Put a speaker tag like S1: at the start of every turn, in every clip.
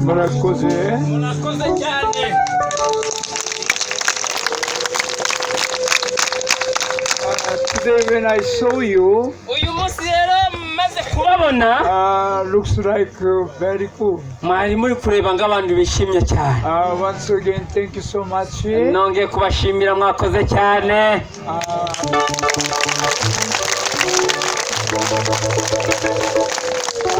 S1: Murakoze.
S2: Murakoze cyane.
S1: Today when I saw you,
S2: Uyu munsi rero maze kubabona,
S1: looks like very cool.
S2: Mwari muri kureba nk'abantu bishimye cyane.
S1: Once again, thank you so much.
S2: Nongeye kubashimira, mwakoze cyane.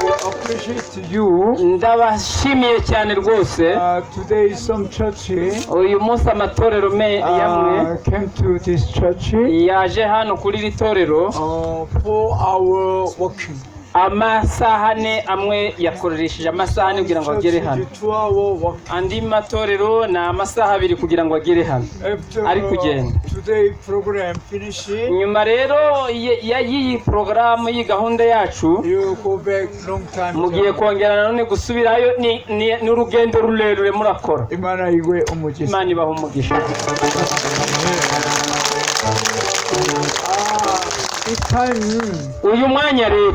S1: We appreciate you.
S2: Ndabashimiye cyane rwose.
S1: Today some church
S2: Uyu munsi amatorero me yamwe
S1: came to this church
S2: yaje hano kuri iri torero
S1: 4 hour walking.
S2: Amasaha 4, amwe yakoresheje amasaha 4 kugira ngo agere hano.
S1: 2 hour walking.
S2: Andi matorero ni amasaha 2 kugira ngo agere hano.
S1: After
S2: Ari kugenda.
S1: Today program finish,
S2: Nyuma rero y'iyi porogaramu, y'iyi gahunda yacu,
S1: you go back long time.
S2: Mugiye kongera nanone gusubirayo, ni urugendo rurerure murakora.
S1: Imana iguhe umugisha.
S2: Imana ibaha umugisha.
S1: This time
S2: Uyu mwanya rero,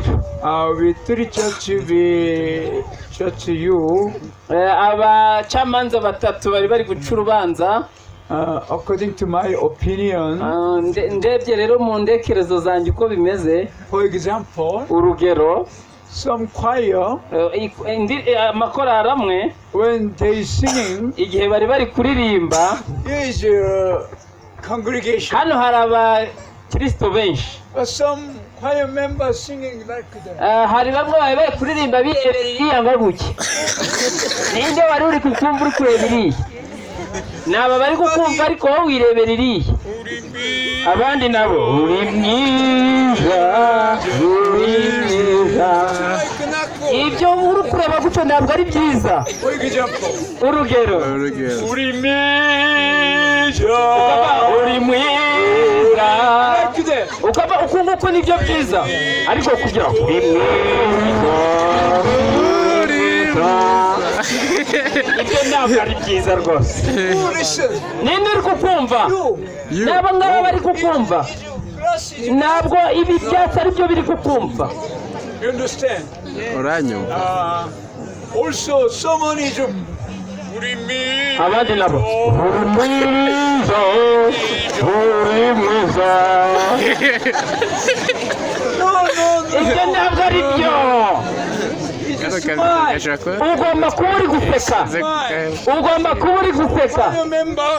S1: we three church, we church you
S2: abacamanza batatu bari bari guca urubanza.
S1: According to my opinion,
S2: Ah, ndebye rero mu ndekerezo zanjye uko bimeze,
S1: for example,
S2: urugero,
S1: some choir
S2: amakorari amwe,
S1: when they singing,
S2: igihe bari bari kuririmba,
S1: here is a congregation.
S2: Hano hari abakirisito benshi.
S1: But some choir members singing like that.
S2: Hari bamwe bari bari kuririmba birebera iriya ngo gutya. Ninde wari uri kukumva uri kureba iriya? Ni aba bari kukumva, ariko wowe wirebera iriya. Abandi nabo, "Uri mwiza, uri mwiza." Ibyo uri kureba gutyo ntabwo ari byiza.
S1: For example,
S2: Urugero,
S1: uri mwiza,
S2: "Uri mwiza,"
S1: like that.
S2: Ukaba uku nguku nibyo byiza, ariko kugira ngo "Uri mwiza, uri mwiza," ibyo ntabwo ari byiza rwose.
S1: Who listen?
S2: Ninde uri kukumva?
S1: You.
S2: N'aba ngaba bari kukumva.
S1: Grass is,
S2: Ntabwo ibi byatsi ari byo biri kukumva.
S1: You understand?
S3: Uranyumva?
S1: Also, someone is uri mwiza.
S2: Abandi nabo, "Uri mwiza, uri mwiza."
S1: No, no, no.
S2: Ibyo ntabwo ari byo.
S1: It's a
S3: Kano
S1: smile.
S3: gashobora kuba
S2: Ugomba kuba uri guseka, ugomba kuba uri guseka.
S1: Remember,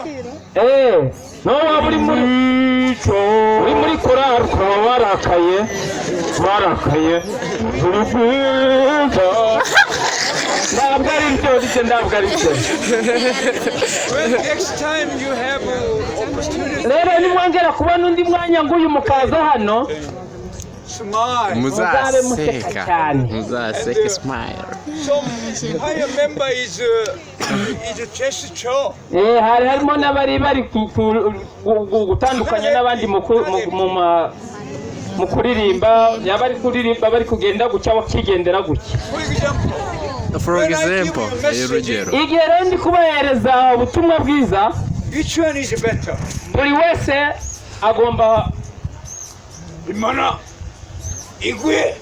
S2: No waba uri muri korari ukaba warakaye, warakaye, "Uri mwiza," ntabwo ari byo. Ibyo ntabwo ari byo.
S1: When next time you have an opportunity,
S2: Rero nimwongera kubona undi mwanya nguyu mukaza hano,
S1: smile.
S2: muzabe museka
S3: Muzaseka.
S2: cyane.
S3: Muzaseke, smile.
S1: Some choir member is a gesture.
S2: Hari harimo n'abari bari gutandukanya n'abandi mu ku- mu- mu ma Mu kuririmba, yaba ari kuririmba bari kugenda gutya, bakigendera gutya.
S1: For example,
S3: For
S1: when I give
S3: example,
S1: you message,
S3: urugero.
S2: Igihe rero ndi kubahereza ubutumwa bwiza,
S1: which one is better?
S2: Buri wese agomba
S1: Imana iguhe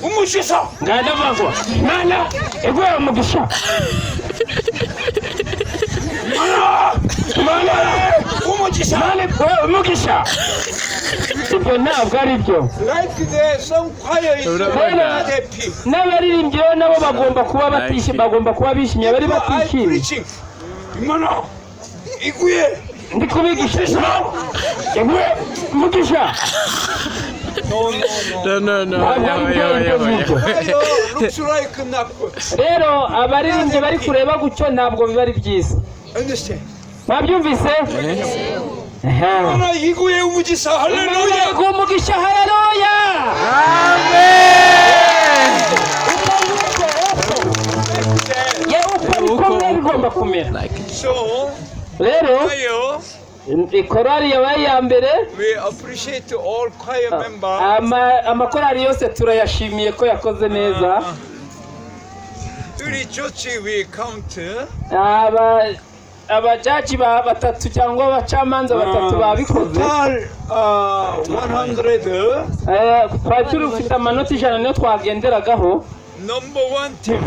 S1: umugisha.
S2: Ndavuga ngo Mana iguhe umugisha.
S1: Imana umugisha.
S2: Mana iguhe umugisha. Ibyo ntabwo ari byo.
S1: Like the some choir is
S3: Urabona?
S1: not happy.
S2: N'abaririmbyi rero nabo bagomba kuba batishimye, bagomba kuba bishimye, bari
S1: I
S2: batishimye.
S1: Preaching. Imana iguhe
S2: Ndi kubigisha, iguhe umugisha.
S1: No, no, no.
S3: No, no, no.
S2: Ntabwo ari byo
S3: Oya,
S2: ibyo
S3: oya, oya.
S2: ngibyo.
S1: Choir looks like not good.
S2: Rero abaririmbyi bari kureba gutyo, ntabwo biba ari byiza.
S1: Understand?
S2: Mwabyumvise? Ehe.
S1: Imana iguhe umugisha.
S2: Imana
S1: Hallelujah.
S2: iguhe umugisha, haleluya.
S3: Amen.
S2: Uko nguko, uko yewe, uko niko biba bigomba kumera.
S3: Like
S1: So,
S2: Rero
S1: choir,
S2: ikorari yabaye iya mbere.
S1: We appreciate all choir members.
S2: Amakorari yose turayashimiye ko yakoze neza.
S1: Three church we count.
S2: Abajaji ba batatu cyangwa abacamanza batatu babikoze.
S1: Total 100.
S2: Twari turi ufite amanota 100, niyo twagenderagaho.
S1: Number one team.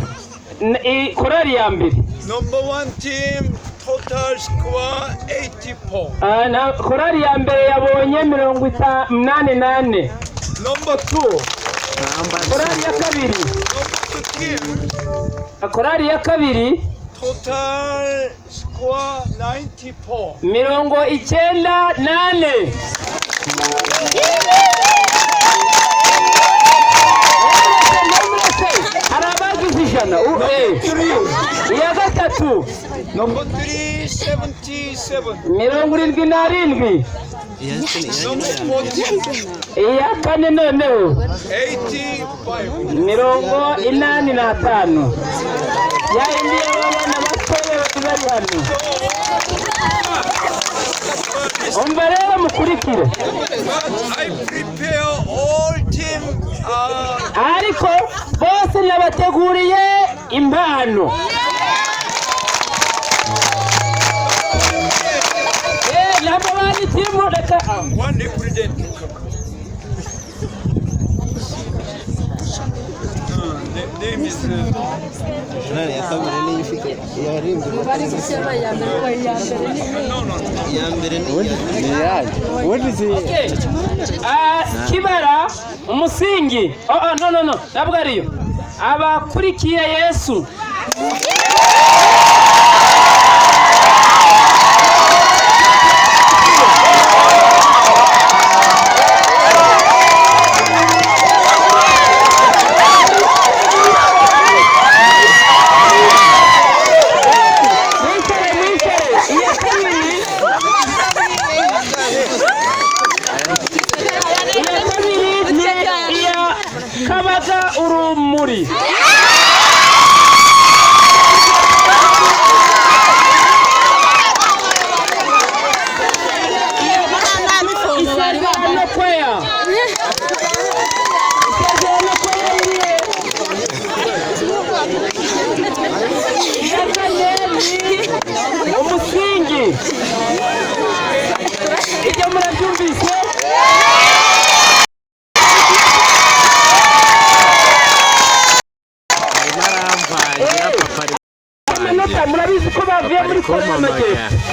S2: Korari ya mbere.
S1: Number one team total score 84.
S2: Korari ya mbere yabonye 84.
S1: Number two.
S2: Korari ya kabiri.
S1: Number two team
S2: Korari ya kabiri.
S1: Total score 94.
S2: 94. Hari abagize 100. Iya gatatu.
S1: Number three, 77.
S2: 77.
S1: Number four team,
S2: Iya kane noneho.
S1: 85.
S2: 85, ya indi y'abana batoya bari hano. Umva rero, mukurikire.
S1: But I prepare all team
S2: Ariko bose nabateguriye impano. Ntabwo bari team, reka.
S1: One representative. Name is
S4: Korali ya kabiri niyo ifite yaririmbye.
S5: Bari gushyira iya mbere ko iya mbere ni
S1: No, no, no.
S4: Iya mbere ni iya
S3: Ni iyanyu ubundi si.
S2: Okay. Ah, kibara umusingi. Oh, no, no, no, ntabwo ariyo. Abakurikiye Yesu. Mwicare, mwicare. Iya kabiri. Iya kabiri ni iya Kabaga Urumuri. Isezerano Choir. Isezerano Choir irihe? Iya kane ni Umusingi. Ibyo murabyumvise?
S3: Arimo aramvangira, papa ari
S2: Amanota murabizi ko bavuye muri Korea y'Amajyepfo.